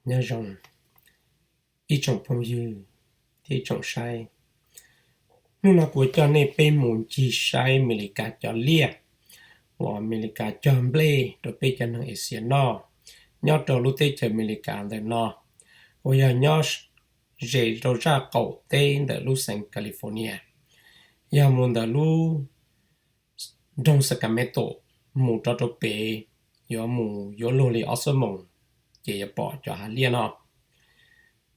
Nyob zoo ib tsoom phooj ywg thiab ib tsoom saib. Hnub no kuv coj nej peb mus ncig saib Amelikas cov liaj uas Amelikas cog nplej rau peb cov neeg Asia noj nyob rau lub teb chaws Amelikas ntawm no, uas yog nyob ze rau zaj qaum teb ntawm lub xeev California, yog mus ntawm lub nroog Sacramento mus rau rau pem, yuav mus yuav luag li ob xuab moos ces yuav pom cov hav liaj no.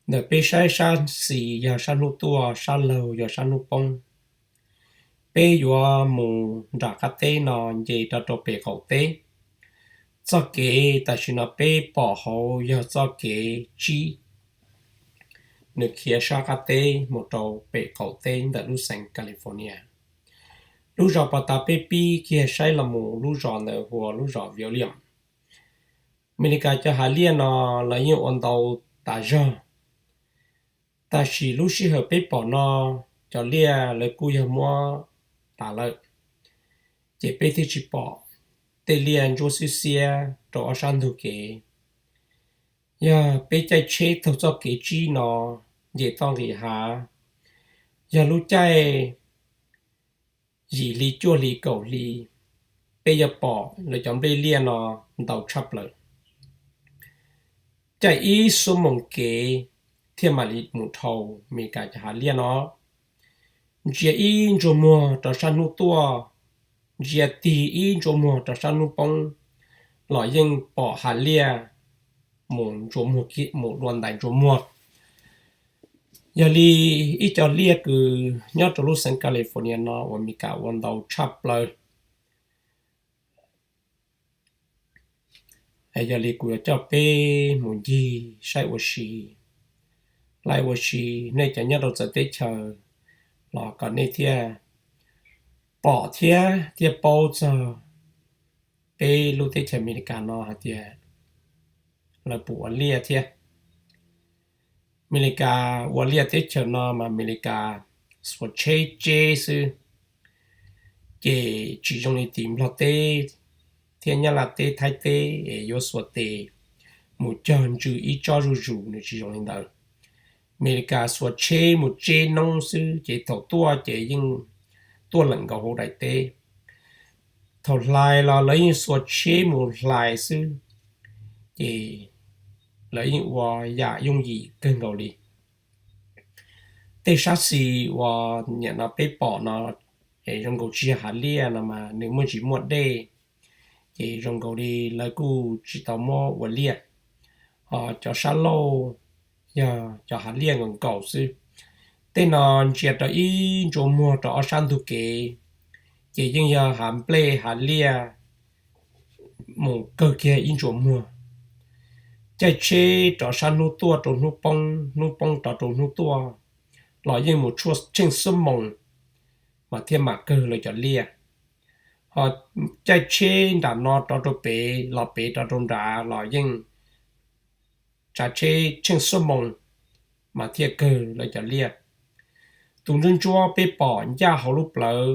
Ntawm peb saib sab xis yog sab hnub tuaj, sab laug yog sab hnub poob. Peb yuav mus nram qab teb no nce rau rau pem qaum teb. Txoj kev tam sim no peb pom hauv yog txoj kev tsib, nws khiav sab qab teb mus rau pem qaum teb ntawm lub xeev California. Lub zos pos tas peb pib kiag saib los mus lub zos ntawd hu ua lub zos William. Amelikas cov hav liaj no lawv yeej ua ntau tas zog, tab sis lub sij hawm peb pom no cov liaj lawv kuj yog muab tas lawm, ces peb thiaj tsis pom tej liaj ntsuab xwb xiab rau ob sab ntug kev. Yog peb caij tsheb taug txoj kev tsib no nce toj nqis hav, yog lub caij yim hli cuaj hli kaum hli, peb yuav pom lawv cov nplej liaj no ntau tshaj plaws. Caij ib xuab moos kev thiaj mam li mus dhau Amelikas cov hav liaj no. Ntsia ib ntsua muag rau sab hnub tuaj, ntsia tig ib ntsua muag rau sab hnub poob los yeej pom hav liaj mus ntsuas muag, mus dua ntais ntsuas muag. Yog li ib co liaj kws nyob rau lub xeev California no uas Amelikas ua ntau tshaj plaws. Yog li kuv yuav coj peb mus ncig saib ua si, laij ua si nej cov nyob rau txawv teb chaws los kom nej thiaj pom thiab thiaj paub txog peb lub teb chaws Amelikas no hais tias lawv puas ua liaj thiab. Amelikas ua liaj teb chaws no mas Amelikas xuas tsheb tseb xwb, ces tsis zoo li tim Nplog teb thiab Nyab Laj teb, Thaib teb es yuav xuas tes mus cog ntsws ib tsob zuj zus, nws tsis zoo li ntawd. Amelikas xuas tsheb mus tseb noob xwb ces thaum tuaj ces yeej tuaj lawm nkaus hauv daim teb. Thaum hlais los lawv yeej xuas tsheb mus hlais xwb, ces lawv yeej ua yam yooj yim kawg nkaus li. Tej sab xis uas nim no peb pom no es zoo nkaus tsis yog hav liaj no mas nws muaj ntsis muaj dej, ces zoo nkaus li lawv kuj tsis tau muab ua liaj. Ho cov sab laug yog cov hav liaj nkaus nkaus xwb. Tej no ntsia rau ib ntsua muag rau ob sab ntug kev, ces yeej yog hav nplej hav liaj mus kawg kiag ib ntsua muag. Caij tsheb rov sab hnub tuaj rau hnub poob, hnub poob rov rau hnub tuaj los yeej mus tshuaj tsheej xuab moos mas thiaj mam kawg lawv cov liaj. Ho caij tsheb nram no rov rau pem los pem rov rau nrad los yeej tsav tsheb tsheej xuab moos mas thiaj kawg lawv cov liaj. Tus ntsuab ntsuab peb pom ncaj hauv lub plawv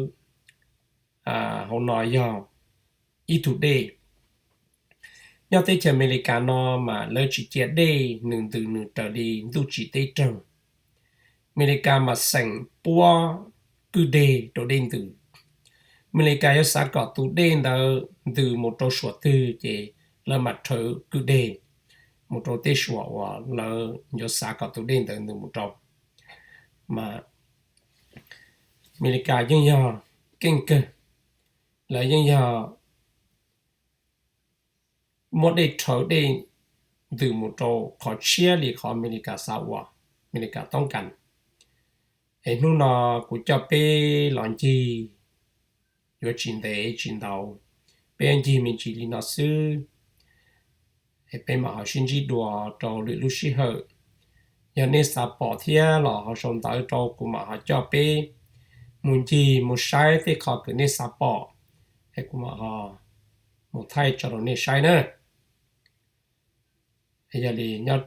hauv no yog ib tug dej. Nyob teb chaws Amelikas no mas lawv tsis cia dej nws ntws nws raws li ntuj tsim teb raug. Amelikas mas xeem puab kwj deg rau dej ntws. Amelikas yuav xav kom tus dej ntawd ntws mus rau suam twg ces lawv mam rhawv kwj deg mus rau tej suam uas lawv yuav xav kom tus dej ntawd ntws mus rau. Mas Amelikas yeej yog keej kawg, lawv yeej yog muab dej rhawv dej ntws mus rau qhov tshiab li qhov Amelikas xav ua, Amelikas toob kas. Es hnub no kuv coj peb los ncig yuav tsis ntev tsis ntau, peb ncig me ntsis li no xwb, es peb mam ho sib ntsib dua rau lwm lub sij hawm. Yog nej xav pom thiab los ho sau ntawv rau kuv mam ho coj peb mus ncig mus saib tej qhov kws nej xav pom, es kuv mam ho mus thaij tso rau nej saib na. Yog li nyob